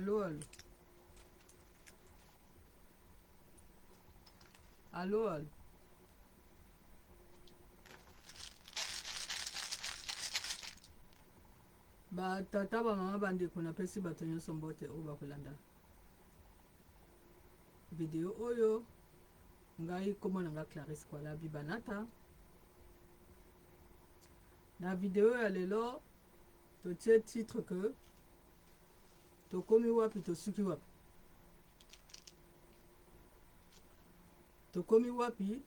Allo allo. Allo allo. Ba tata ba mama ba ndeko napesi bato nyonso mbote oyo bakolanda video oyo. Ngai kombo na nga Clarisse Kwalabi Banata. Na video ya lelo totie titre que tokomi wapi tosuki wapi. Tokomi wapi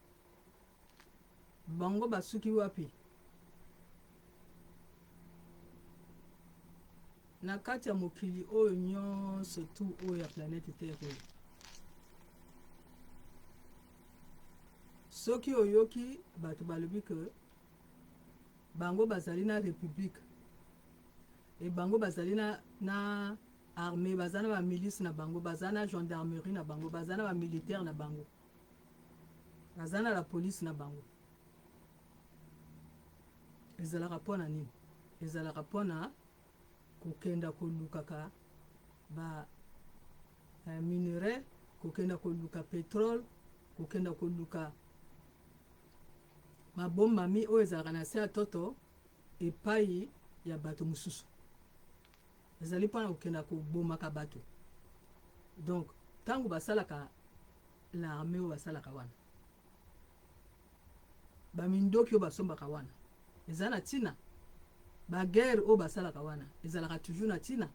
bango basuki wapi na kati ya mokili oyo nyonso tu oyo ya planète terre oyo. Soki oyoki bato balobi ke bango bazali na republique e bango bazali na, na armée, baza na ba milice na bango, baza na gendarmerie na bango, baza na ba militaire na bango, baza na la police na bango, ezalaka mpo na nini? Ezalaka mpo na kokenda kolukaka ba eh, minerais, kokenda koluka petrole, kokenda koluka mabombami oyo ezalaka na se ya toto epai ya bato mosusu. Ezali mpona kokenda kobomaka bato. Donc ntango basalaka l'armée oyo basalaka wana, bamindoki oyo basombaka wana eza na ntina, baguerre oyo basalaka wana ezalaka toujours na ntina.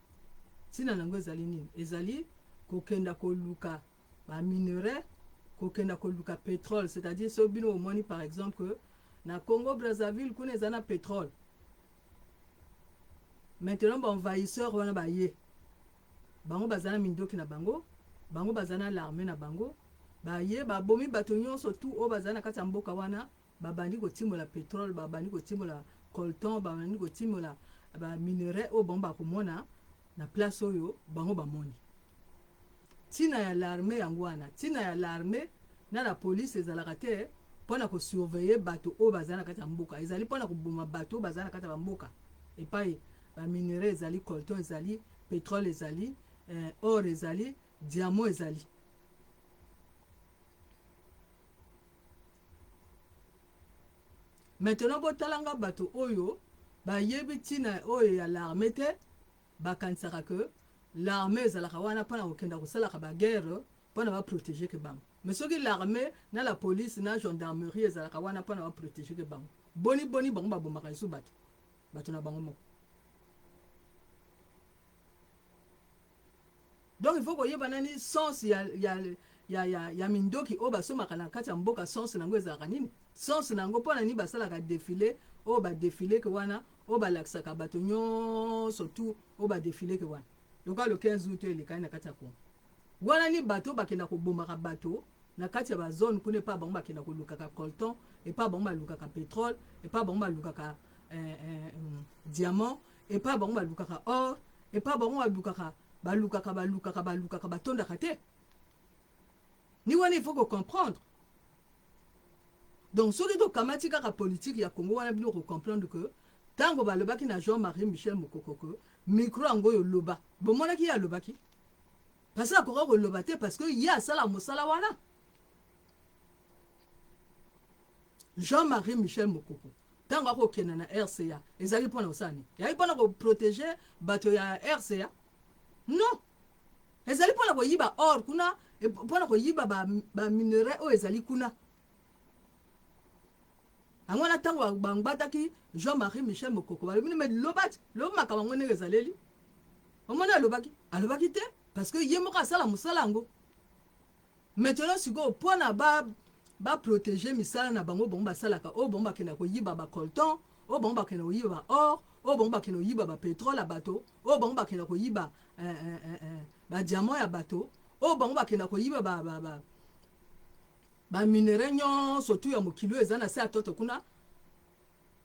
Ntina na yango ezali nini? Ezali kokenda koluka ba minerais, kokenda koluka petrole. C'est-à-dire soki bino bomoni par exemple que na Congo Brazzaville kuna eza na petrole, maintenant ba envahisseurs wana baye, bango baza na mindoki na bango, bango baza na l'armée na bango, baye babomi bato nyonso tout oyo baza na kati ya mboka wana, babandi kotimola petrole, babandi kotimola colton, babandi kotimola ba minerais oyo bango bakomona na place oyo bango bamoni. Ntina ya l'armée yango wana. Ntina ya l'armée na la police ezalaka te mpona kosurveiller bato oyo baza na kati ya mboka, ezali mpona koboma bato oyo baza na kati ya bamboka epai ba minerais ezali, colton ezali, petrole ezali, eh, or ezali, diamant ezali. Maintenant botala nga bato oyo bayebi ntina oyo ya l'armée te, bakanisaka que l'armée ezalaka wana mpona kokenda kosalaka ba guerre mpona ba protéger ke bango. Mais soki l'armée na la police na gendarmerie ezalaka wana mpona ba protéger ke bango, boni boni bango babomaka lisusu bato bato na bango moko. Donc il faut koyeba nani sens ya, ya, ya, ya, ya mindoki oyo basomaka na kati ya mboka, sens na yango ezalaka nini? Sens na yango mpona nini basalaka defile oyo badefile ke wana, oyo balakisaka bato nyonso tu oyo badefile ke wana lokola le 15 août elekani na kati ya Congo wana, ni bato bakenda kobomaka bato na kati ya bazone kuna epa bango bakenda kolukaka colton, epa bango balukaka petrole, epa bango balukaka eh, eh, diamant, epa bango balukaka or, epa bango balukaka balukaka balukaka balukaka batondaka te. Ni wana il faut ko comprendre. Donc soki tokamati kaka politique ya Congo wana, bino ko comprendre que tango balobaki na Jean-Marie Michel Mokoko que micro yango oyo loba, bomonaki ye alobaki parce que akoka koloba te parce que ye asala mosala wana. Jean-Marie Michel Mokoko ntango akokenda na RCA ezalaki mpona kosala nini? Ezalaki mpona koprotege bato ya RCA? Non, ezali mpona koyiba or kuna, mpona koyiba baminerai ba oyo ezali kuna. Yango wana ntango bangbataki Jean-Marie Michel Mokoko, balobi me loba ti, loba makambo yango ndenge ezaleli. Omoni alobaki, alobaki te parce que ye moko asala mosala yango. Maintenant sikoyo mpona ba ba protéger misala na bango, bango basalaka oyo bango bakenda koyiba ba colton, oyo bango bakenda koyiba ba or, oyo bango bakenda koyiba ba pétrole ya bato, oyo bango bakenda koyiba eh, eh, eh, eh, ba diamant ya bato, oyo bango bakenda koyiba ba, ba, ba, ba minerais nyonso tu ya mokili oyo eza na se ya toto kuna.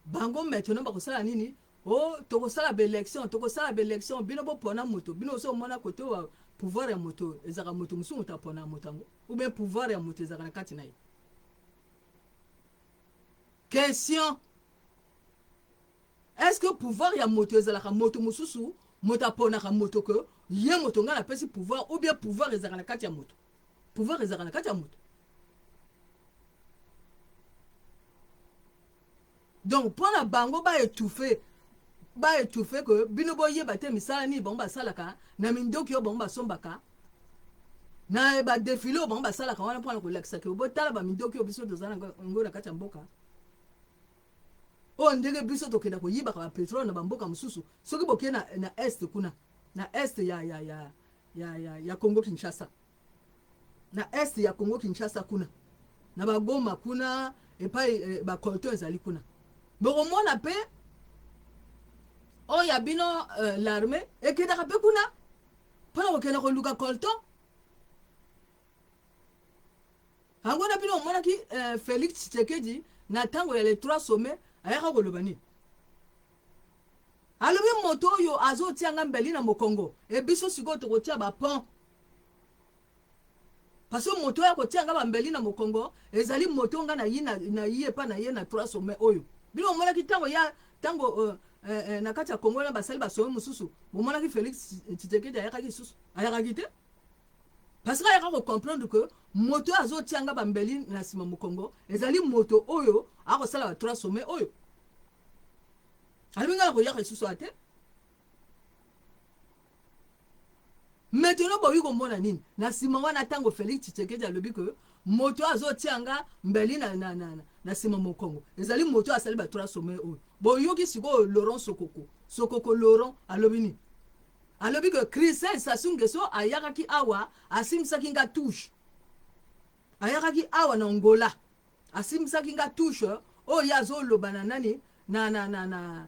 Bango maintenant bakosala nini? Oh, tokosala ba élection, tokosala ba élection, bino bopona moto. Bino ozo mona kote wa pouvoir ya moto ezalaka moto mosusu, moto apona moto yango, ou bien pouvoir ya moto ezalaka na kati na ye. Question, est-ce que pouvoir ya moto ezalaka moto mosusu, moto aponaka moto ke Ye moto ngai napesi pouvoir ou bien pouvoir ezalaka na kati ya moto? Pouvoir ezalaka na kati ya moto. Donc mpo na bango ba étouffer, ba étouffer que bino boyeba te misala nini bango basalaka na mindoki oyo bango basombaka na ba défilé oyo bango basalaka wana mpona kolakisa ke botala bamindoki oyo biso toza nango na kati ya mboka oyo, ndenge biso tokenda koyibaka bapetrole na bamboka mosusu. Soki bokei na est kuna, na est ya Congo Kinshasa, na est ya Congo Kinshasa kuna, na bagoma kuna, epai bacoltan ezali kuna, bokomona mpe oyo ya bino l'armée ekendaka mpe kuna mpona kokenda koluka coltan yango. Na bino omonaki Félix Tshisekedi na ntango ya les trois sommets, ayaka koloba nini? Alobi moto oyo azotianga mbeli na mokongo, e biso sikoyo tokotia bapont, parce que moto oyo akotianga bambeli na mokongo ezali moto nga na yi na ye epa na ye na trois sommet oyo. Bino omonaki ntango ya ntango na kati ya Kongo wana basali basommet mosusu, bomonaki Félix Tshisekedi ayakaki lisusu? Ayakaki te, parce que ayaka kocomprendre que moto oyo azotianga bambeli na nsima mokongo ezali moto oyo akosala ba trois sommet oyo. Alobi ngai na koyaka lisusu aya te. Maintenant boyi komona nini na nsima wana? Ntango Félix Tshisekedi alobi ke moto oyo azotia nga mbeli na nsima mokongo ezali moto oyo asali ba trois sommet oyo, boyoki sikoyo Laurent Sokoko, Sokoko Laurent alobi nini? Alobi ke Christian Sassou Nguesso ayakaki awa, asimbisaki nga touche. Ayakaki awa na Angola, asimbisaki nga touche oyo ye azoloba na nani na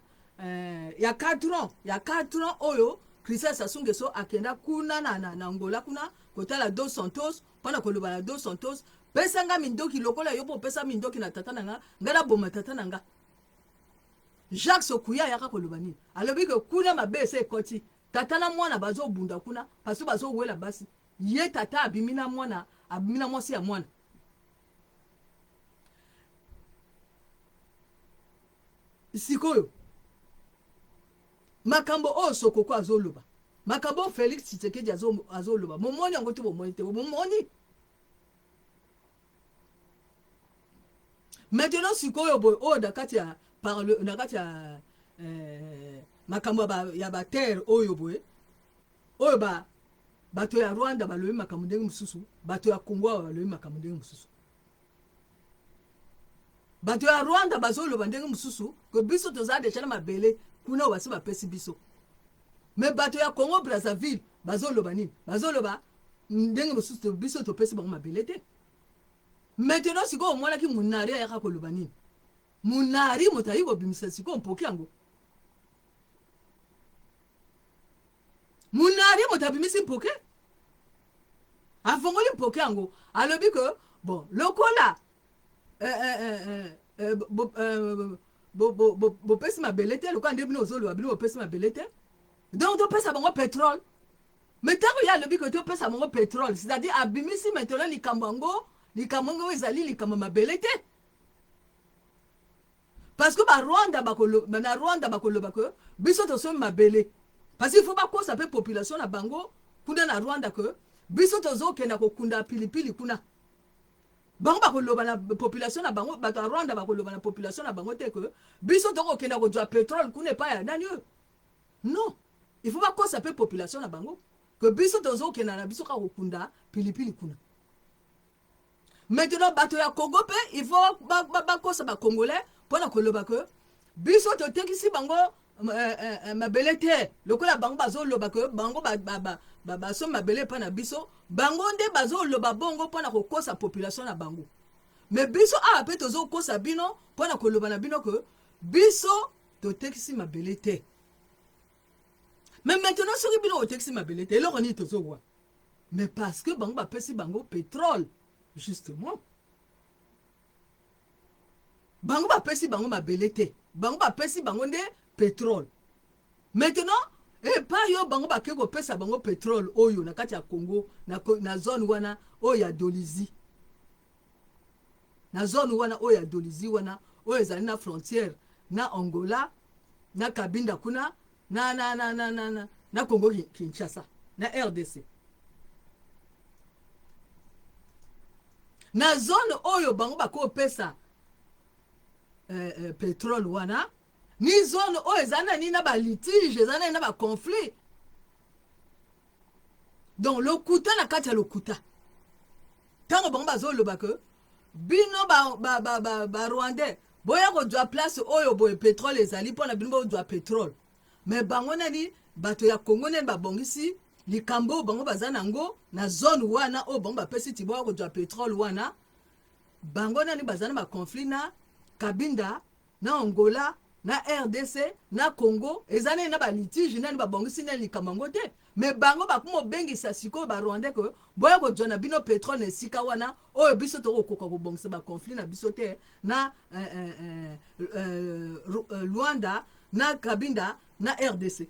ya 4 ans, ya 4 ans oyo Christian Sassou Nguesso akenda kuna na Angola kuna kotala Dos Santos, mpona koloba na Dos Santos: pesa nga mindoki lokola yo mpo opesa mindoki na tata na nga, ngai naboma tata na nga. Jacques Sokuya ayaka koloba nini? Alobi ke kuna mabe ese ekoti, tata na mwana bazobunda kuna, parce bazowela basi. Ye tata abimi na mwana, abimi na mwasi ya mwana. Sikoyo makambo oyo Sokoko azoloba, makambo oyo Félix Tshisekedi azoloba, momoni yango te? Bomoni te? Bomoni maintenant sikoyo boye oyo na kati ya parle, na kati ya makambo ya baterre oyo boye, oyo bato ya Rwanda balobi makambo ndenge mosusu, bato ya Congo awa balobi makambo ndenge mosusu. Bato ya Rwanda bazoloba ndenge mosusu ke biso toza deja na mabele kuna oyo basi bapesi biso, mais bato ya Congo Brazzaville bazoloba nini? Bazoloba ndenge mosusu, biso topesi bango mabele te. Maintenant sikoyo omonaki Munari ayaka koloba nini? Munari moto ayi kobimisa sikoyo mpoki yango. Munari moto abimisi mpoke, afongoli mpoke yango, alobi ke bon, lokola bopesi mabele te, lokola nde bino ozoloba bino bopesi mabele te, donc topesa bango pétrole. Mais ntango ye alobi ke topesa bango pétrole, c'est-à-dire abimisi maintenant likambo yango, likambo yango ezali likambo mabele te, parce que barwanda na Rwanda bakoloba ke biso tosomi mabele, parce qu'il faut bakosa mpe population na bango kuna na Rwanda ke biso tozokenda kokunda pilipili kuna. Bango bakoloba na population na bango, bato ya Rwanda bakoloba na population na bango te ke biso tokokenda kozwa pétrole kuna epai ya nani oyo. Non, il faut bakosa mpe population na bango ke biso tozokenda na biso kaka kokunda pilipili kuna. Maintenant bato ya Congo mpe il faut bakosa bacongolais mpona koloba ke biso totekisi bango mabele te, lokola bango bazoloba ke bango basomi mabele epai na biso. Bango nde bazoloba bongo mpona kokosa population na bango, mais biso awa mpe tozokosa bino mpona koloba na bino ke biso totekisi mabele te. Mais maintenant soki bino otekisi mabele te, eloko nini tozokwa? Mais parce que bango bapesi bango pétrole, justement bango bapesi bango mabele te, bango bapesi bango nde pétrole. Maintenant epai oyo bango bake kopesa bango pétrole oyo na kati ya Congo, na zone wana oyo ya Dolisie, na zone wana oyo ya Dolisie wana oyo ezali na frontière na Angola, na Kabinda kuna, na Congo Kinshasa. na rdc na zone oyo bango bakopesa eh, eh, petrole wana ni zone oyo eza na nini na balitige eza nani na baconflit donc lokuta na kati ya lokuta ntango bango bazoloba ke bino barwandais ba, ba, ba, ba boya kozwa place oyo boye petrole ezali mpo na bino bozwa petrole me bango nani bato ya kongo nani babongisi likambo oyo bango baza nango na zone wana oyo bango bapesi ti boya kozwa petrole wana bango nani baza na baconflit na kabinda na angola na rdc na congo eza nani na balitige nani babongisi nani likambo yango te me bango bakoma obengisa sikoyo barwandais ke boya kozwa na bino petrole na esika wana oyo biso tokokoka kobongisa baconflit na biso te na eh, eh, eh, eh, eh luanda na kabinda na rdc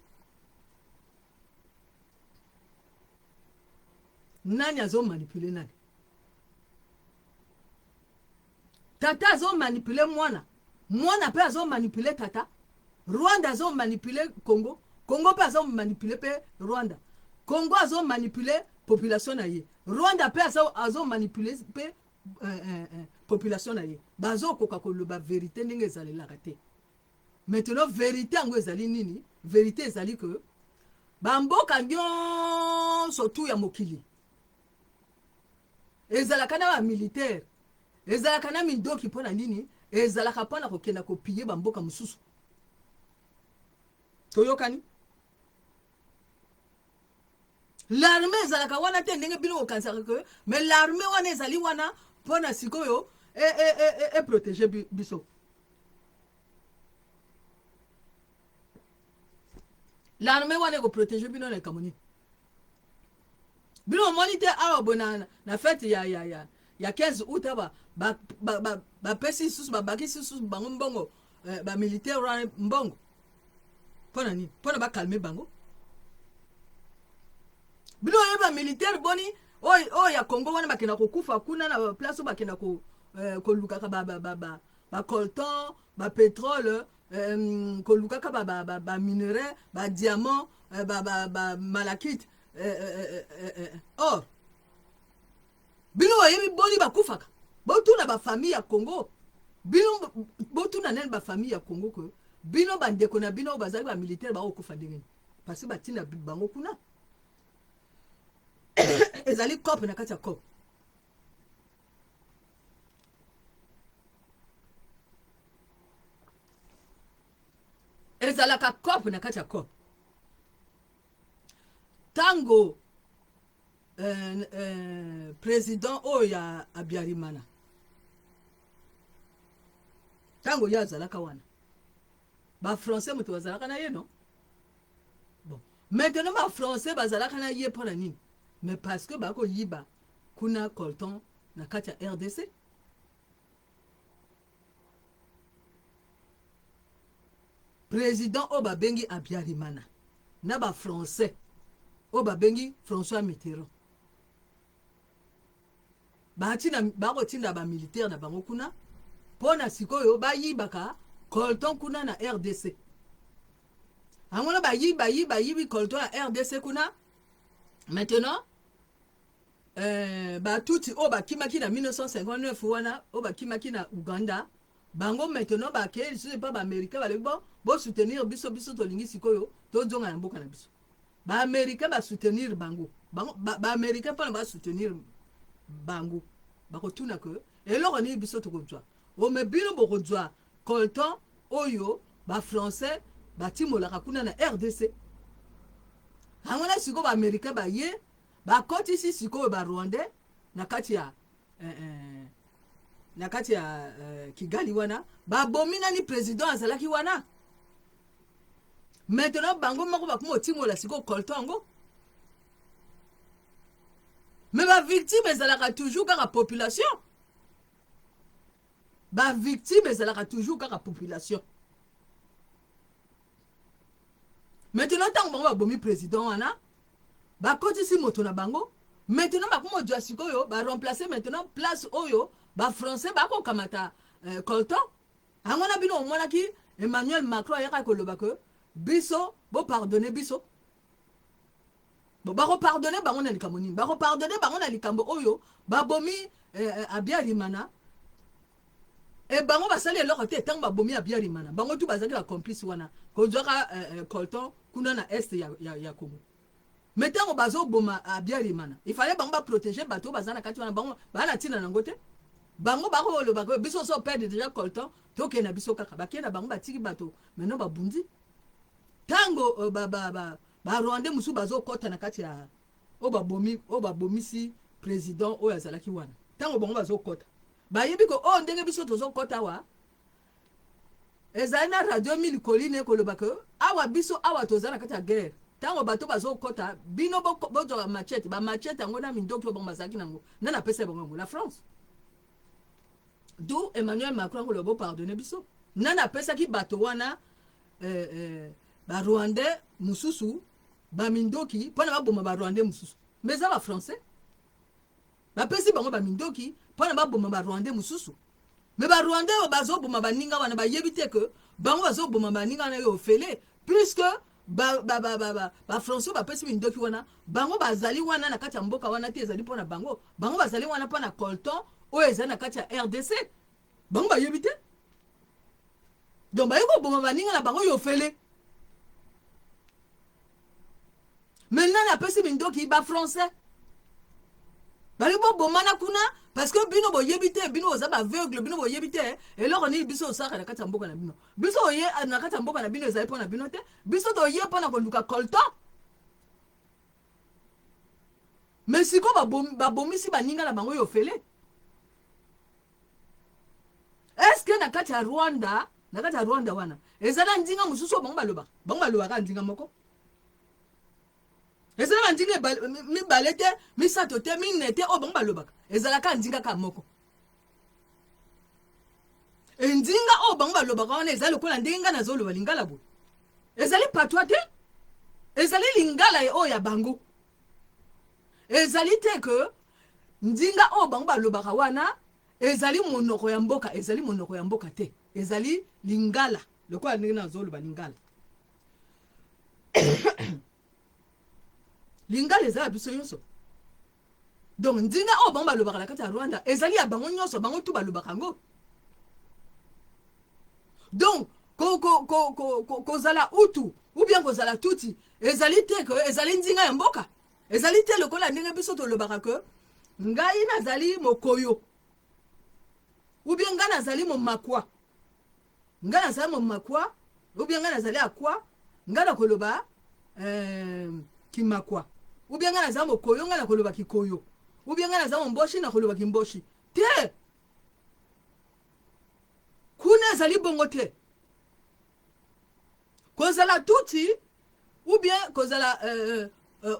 nani azomanipule nani tata azomanipule mwana mwana mpe azomanipule tata rwanda azomanipule congo congo mpe azomanipule mpe rwanda congo azomanipule population na ye rwanda mpe azomanipule mpe eh, eh, eh, population na ye bazokoka koloba verite ndenge ezalelaka te maintenant verite yango ezali nini verite ezali ke bamboka nyonso tu ya mokili ezalaka na bamilitaire ezalaka na mindoki mpo na nini ezalaka mpo na kokenda kopiye bamboka mosusu toyokani l'armée ezalaka wana te ndenge bino kokanisaka ke mais l'armée wana ezali wana mpo na sikoyo eprotege e, e, e biso l'armée wana ekoprotege bino na likambo nini bino omoni te awa boye na, na fete ya, ya, ya, ya 15 août awa bapesi lisusu babakisi lisusu bango mbongo eh, bamilitaire wana mbongo mpo na nini mpo na bakalme bango bino oyeba militaire boni oyo oyo ya congo wana bakenda kokufa kuna na place oyo bakenda eh, kolukaka bacolton bapetrole eh, kolukaka baminerai badiamant bamalakite eh, or bino oyebi boni bakufaka botuna bafamille ya congo bino botuna nani bafamille ya congo ke bino bandeko na bino oyo bazali bamilitaire bakokufa ndenge nini parce batinda bango kuna ezali cope na kati ya cope ezalaka cope na kati ya cope ntango euh, euh, président oyo ya abiarimana ntango ye azalaka wana bafrançais moto bazalaka na ye non bon maintenant bafrançais bazalaka na ye mpo na nini mais parce que bakoyiba kuna colton na kati ya rdc President oyo babengi Abiarimana na ba français oyo babengi François Mitterrand batina bakotinda ba militaire na bango kuna mpo na sikoyo bayibaka colton kuna na rdc yango na bayiba bayibi colton ya rdc kuna maintenant eh, batutsi oyo bakimaki na 1959 wana oyo bakimaki na uganda bango maintenant bakei lisusu epa baaméricain balobi bo bosoutenir biso biso tolingi sikoyo tozonga na mboka na biso baaméricain basoutenir bango bango baaméricain mpona basoutenir bango bakotuna ke eloko nini biso tokozwa ome bino bokozwa colton oyo bafrançais batimolaka kuna na rdc yango na sikoyo baaméricain baye bakotisi sikoyo ba rwandais na kati ya eh, eh, na kati ya eh, kigali wana babomi nani president azalaki wana maintenant bango moko bakoma otimola sikoyo colton yango me bavictime ezalaka toujours kaka population bavictime ezalaka toujours kaka population maintenant ntango bango babomi président wana bakotisi moto na bango maintenant bakoma ozwa sikoyo baremplace maintenant place oyo bafrançais bakokamata euh, colton yango na bino omonaki emmanuel macron ayaka koloba ke biso bopardonne biso. Bon, bakopardonne bango na likambo nini? Bakopardonne bango na likambo oyo babomi Abiyarimana e bango basali eloko te. Ntango babomi Abiyarimana, bango tu bazalaki bacomplice wana kozwaka colton kuna na est ya Congo. Mais ntango bazoboma Abiyarimana, ifale bango baprotéger bato oyo baza na kati wana. Bango baa na ntina nango te. Bango bakolobaka: biso so perdre déjà colton, tokende na biso kaka. Bakende na bango, batiki bato. Maintenant babundi. Ntango Barwandais mosusu bazokɔta na kati ya oyo babomi, oyo babomisi président oyo azalaki wana, ntango bango bazokɔta, bayebi ko oyo ndenge biso tozokɔta awa, ezali na radio Mille Collines koloba ke awa biso awa toza na kati ya guerre. Ntango bato bazokɔta, bino bozwaka machette. Bamachette yango na mindoki oyo bango bazalaki nango, nde napesa bango yango? La France. D'où Emmanuel Macron akoloba: bopardonne biso. Nani apesaki bato wana, Barwandais mosusu, bamindoki mpona baboma Barwandais mosusu? Mais eza Bafrançais bapesi bango bamindoki mpona baboma Barwandais mosusu. Mais Barwandais oyo bazoboma baninga wana bayebi te ke bango bazoboma baninga wana oyo ofele, puisque Bafrançais oyo bapesi mindoki wana, bango bazali wana na kati ya mboka wana te. Ezali mpona bango. Bango bazali wana mpona colton oyo ezali na kati ya RDC. Bango bayebi te. Donc baye koboma baninga na bango oyo ofele. Mais nani apesi mindoki? Bafrançais. Bali bobomana kuna parce que bino boyebi te, bino boza baaveugle, bino boyebi te eloko nini biso osalaka na kati ya mboka na bino. Biso oye na kati ya mboka na bino ezali mpo na bino te. Biso toye mpo na koluka colton. Mais sikoyo babomisi baninga na bango oyo ofele. Est ce que na kati ya Rwanda, na kati ya Rwanda wana, eza na ndinga mosusu oyo bango balobaka? Bango balobaka ndinga moko. Eza na bandinga mibale te, misato te, mine te. Oyo bango balobaka ezalaka ndinga kaka moko. Endinga oyo bango balobaka wana eza lokola ndenge ngai nazoloba lingala boye. Ezali patois te, ezali lingala oyo ya bango. Ezali te ke ndinga oyo bango balobaka wana ezali monoko ya mboka. Ezali monoko ya mboka te, ezali lingala lokola ndenge nazoloba lingala. Lingala eza ya biso nyonso. Donc ndinga oyo bango balobaka na kati ya Rwanda ezali ya bango nyonso, bango tu balobaka yango. Donc kozala Hutu ou bien kozala Tutsi ezali te ke ezali ndinga ya mboka. Ezali te lokola ndenge biso tolobaka ke ngai nazali Mokoyo ou bien ngai nazali Momakwa. Ngai nazali Momakwa ou bien ngai nazali Akwa, ngai nakoloba Kimakwa. Ou bien ngai nazali Mokoyo, ngai nakoloba Kikoyo. Ou bien ngai nazali Momboshi, nakoloba Kimboshi te. Kuna ezali bongo te. Kozala Tutsi ou bien kozala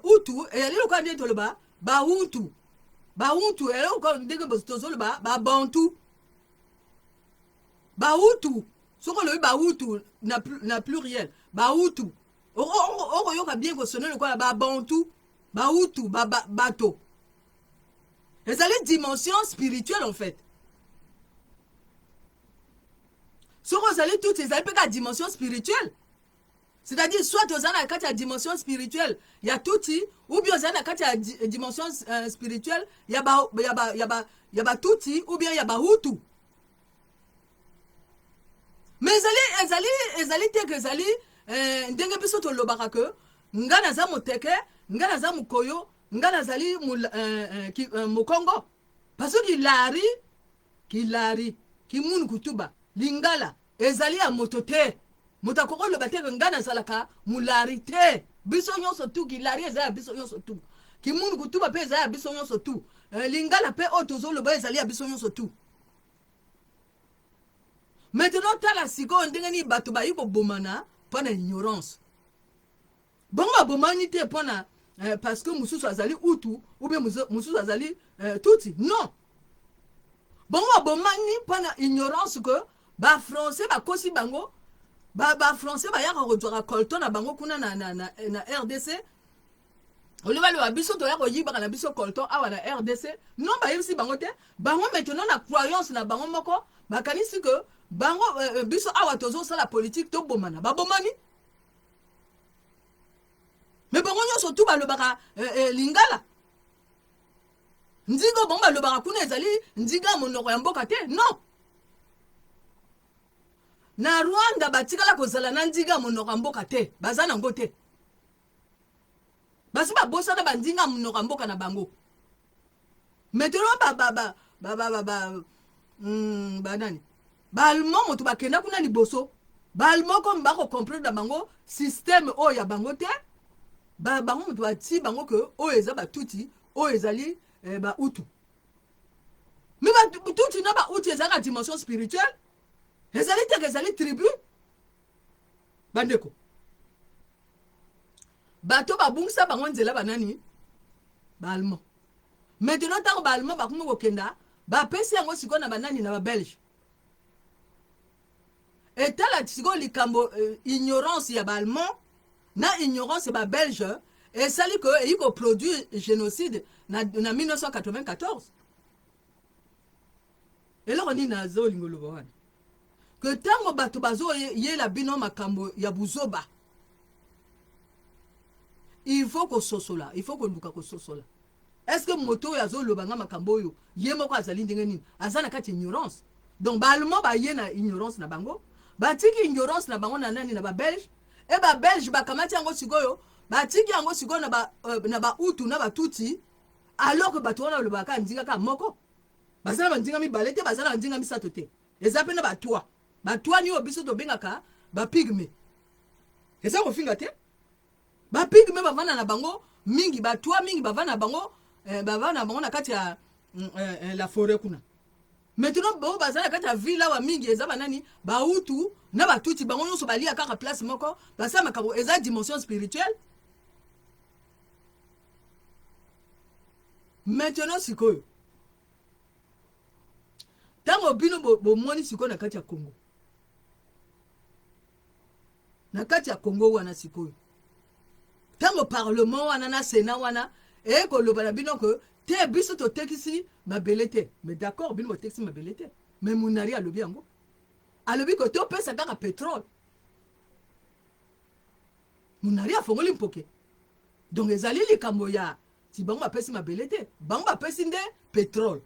Hutu ezali lokola ndenge toloba Bahuntu. Bahuntu ezali lokola ndenge tozoloba Babantu. Bahutu, soki olobi Bahutu na pluriel, Bahutu, okoyoka bien kosone lokola Babantu. Bahutu, bato, ezali dimension spirituelle en fait. Soki ozali Tutsi, ezali mpe ka dimension spirituelle. C'est-à-dire, soit oza na kati ya dimension spirituelle ya Tutsi ou bien ozali na kati ya dimension spirituelle ya Batutsi ou bien ya Bahutu. Mais ezali te ke ezali ndenge biso tolobaka ke nga naza Moteke, nga naza Mokoyo, nga nazali Mokongo. Parce que kilari, kilari, kimunu kutuba, lingala ezali ya moto te. Moto akoki oloba te ke nga nazalaka Molari te. Biso nyonso tu, kilari eza ya biso nyonso tu, kimunu kutuba mpe eza ya biso nyonso tu, lingala mpe oyo tozoloba ezali ya biso nyonso tu. Maintenant tala sikoyo ndenge nini bato bayi kobomana mpo na ignorance. Bango babomani te mpona parce que mosusu azali Hutu ou bien mosusu azali Tutsi. Non, bango babomani mpona ignorance ke Bafrançais bakosi bango. Bafrançais bayaka kozwaka colton na bango kuna na RDC. Oloba loba biso toya koyibaka na biso colton awa na RDC. Non, bayebisi bango te. Bango maintenant, na croyance na bango moko, bakanisi ke bango biso awa tozosala politique, tobomana. Babomani. Mais bango nyonso tu balobaka eh, eh, lingala. Ndinga bango balobaka kuna ezali ndinga ya monoko ya mboka te, non. Na Rwanda batikala kozala na ndinga ya monoko ya mboka te, baza nango te. Basi babosana bandinga ya monoko ya mboka na bango. Maintenant ba ba ba ba ba ba ba banani ba allemand moto bakenda kuna liboso, ba allemand comme bako comprendre na bango système oyo ya bango te, ba bango moto bati bango ke oyo eza batuti, oyo ezali eh, ba hutu. Mais ba tutsi na ba hutu ezalaka dimension spirituelle, ezali teke ezali tribu. Bandeko, bato babungisa bango nzela banani? Ba allemand. Maintenant ntango ba allemand bakomi kokenda, bapesi yango sikoyo na banani? Na babelge. Etala sikoyo likambo, ignorance ya baallemand na ignorance ya babelge esali ke eyi koproduire génocide na 1994. Eloko nini nazolinga oloba wana? Ke ntango bato bazoyela bino makambo ya buzoba, il faut kososola, il faut koluka kososola. Est ce que moto oyo azoloba nga makambo oyo, ye moko azali ndenge nini? Aza na kati ignorance. Donc baallemand baye na ignorance na bango, batiki ignorance na bango na nani? Na babelge. E babelge bakamati yango sikoyo, batiki yango sikoyo na bahutu na batutsi, alors que bato wana balobaka ndinga kaka moko. Baza na bandinga mibale te, baza na bandinga misato te. Eza mpe na batwa, batwani oyo biso tobengaka bapygmées. Eza kofinga te, bapygmées bavanda na bango mingi, batwa mingi bavanda na bango, bavanda na bango na kati ya la forêt kuna. Maintenant bango baza na kati ya ville awa mingi eza banani? Bahutu na batutsi. Bango nyonso balia kaka place moko, basala makambo eza dimension spirituelle. Maintenant sikoyo, ntango bino bomoni sikoyo na kati ya Congo, na kati ya Congo wana sikoyo, ntango parlement wana na sénat wana eye koloba na bino ke te, biso totekisi mabele te. Mais d'accord, bino botekisi mabele te, mais Munari alobi yango, alobi ke topesa kaka pétrole. Munari afongoli mpoke. Donc ezali likambo ya ti bango bapesi mabele te, bango bapesi nde pétrole.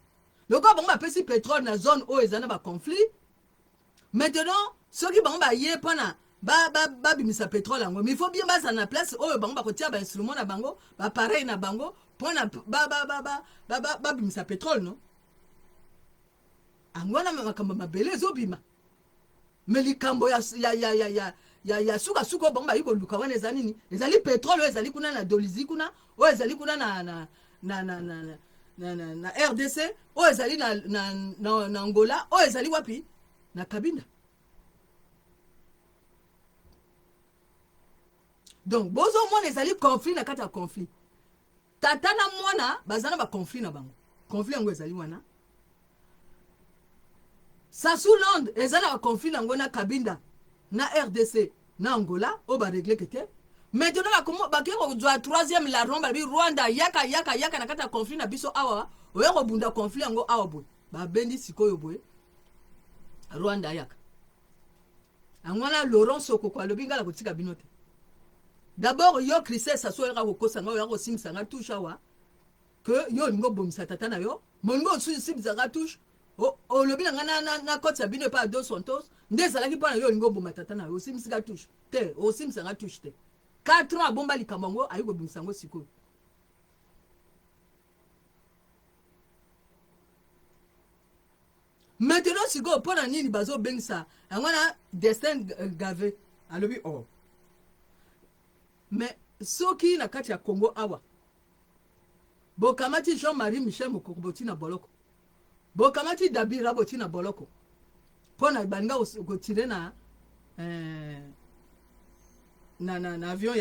Lokola bango bapesi pétrole na zone oyo eza na baconflit, maintenant soki bango baye mpona babimisa pétrole yango, mais il faut bien bazala na place oyo bango bakotia bainstrument na bango, baappareil na bango, mpona babimisa pétrole. No yango wana makambo mabele ezobima. Mais likambo ya sukasuka oyo bango bayi koluka wana eza nini? Ezali pétrole oyo ezali kuna na Dolisie kuna, oyo ezali kuna na RDC, oyo ezali na Angola, oyo ezali wapi? Na Kabinda. Donc bozomona ezali conflit na kati ya conflit. Tata na mwana baza na baconflit na bango. Conflit yango ezali wana. Sassou Land eza na baconflit nango na Kabinda, na RDC, na Angola, oyo barégleke te. Maintenant bakei kozwa troisième larron, balobi: "Rwanda, yaka, yaka, yaka na kati ya conflit na biso awa, oya kobunda conflit yango awa." Boye babendi sikoyo boye Rwanda ayaka. Yango wana Laurent Sokoko alobi: "Ngai na kotika bino te." D'abord yo Christelle Sassou, oyaka kokosa ngai, oyaka kosimbisa ngai touche awa ke yo olingi obomisa tata na yo. Molingi osimbisa ngai touche, olobi na ngai na kotisa bino epai ya Dos Santos. Nde ezalaki mpo na yo olingi oboma tata na yo. Osimbisi ngai touche te, osimbisa ngai touche te. 4 ans abomba likambo yango, ayi kobimisa yango sikoyo. Maintenant sikoyo, mpo na nini bazobengisa yango wana? Destin Gave alobi: "Oh, mais soki na kati ya Congo awa bokamati Jean-Marie Michel Mokoko, boti na boloko, bokamati Dabira, boti na boloko mpo na balinga kotirer na avion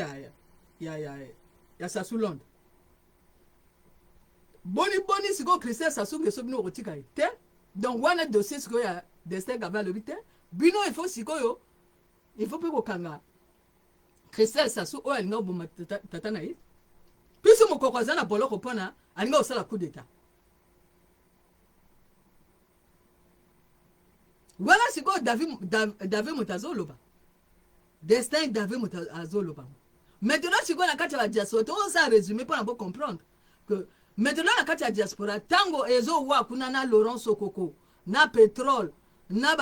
ya Sassou Londres, boni boni sikoyo Christian Sassou Nguesso, bino okotika ye te?" Donc wana dossier sikoyo ya Destin Gave alobi te, bino il faut sikoyo, il faut mpe kokanga Christelle Sassou oyo alinga koboma tata na ye, puisque Mokoko aza na boloko mpona alinga kosala coup d'état wana. Sikoyo David moto azoloba, Destin David moto azoloba. Maintenant sikoyo na kati ya badiaspora, tozosala résumé mpona bocomprendre que maintenant na kati ya diaspora, ntango ezowa kuna na Laurent Sokoko na pétrole na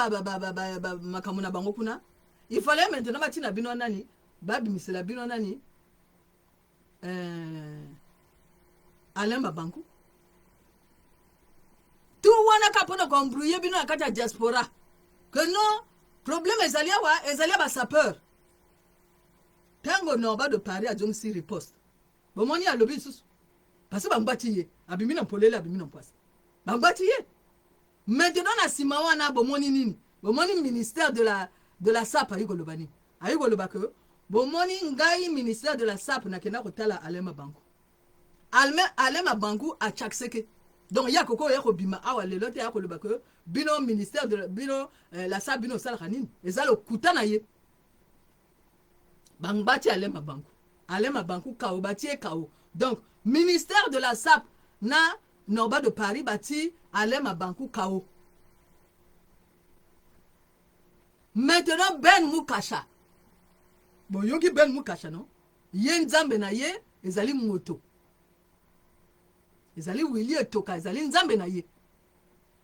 makambo na bango kuna, il fallait maintenant batina bino nani, babimisela bino nani, Alain Mabangu tu wana ka mpona koembrouiller bino na kati ya diaspora que non, problème ezali awa, ezali ya basapeur. Ntango Norba de Paris azongisi riposte, bomoni alobi lisusu parce bango bati ye, abimi na mpolele, abimi na mpwasa, bango bati ye. Maintenant na nsima wana bomoni nini? Bomoni ministère de la SAP ayi koloba nini? Ayi koloba ke bomoni ngai ministère de la SAP nakenda kotala Alain Mabangu. Alain Mabangu atiakiseke. Donc ya koko oya kobima awa lelo te, ya koloba ke bino ministère de bino la SAP, bino osalaka nini? Eza lokuta na ye. Bango batie Alain Mabangu, Alain Mabangu kao, batie kao. Donc ministère de la SAP na Norba de Paris bati Alain Mabangu kao. Maintenant Ben Mukasha, boyoki Ben Mukasha, no ye nzambe na ye ezali moto, ezali Wili Etoka, ezali nzambe na ye.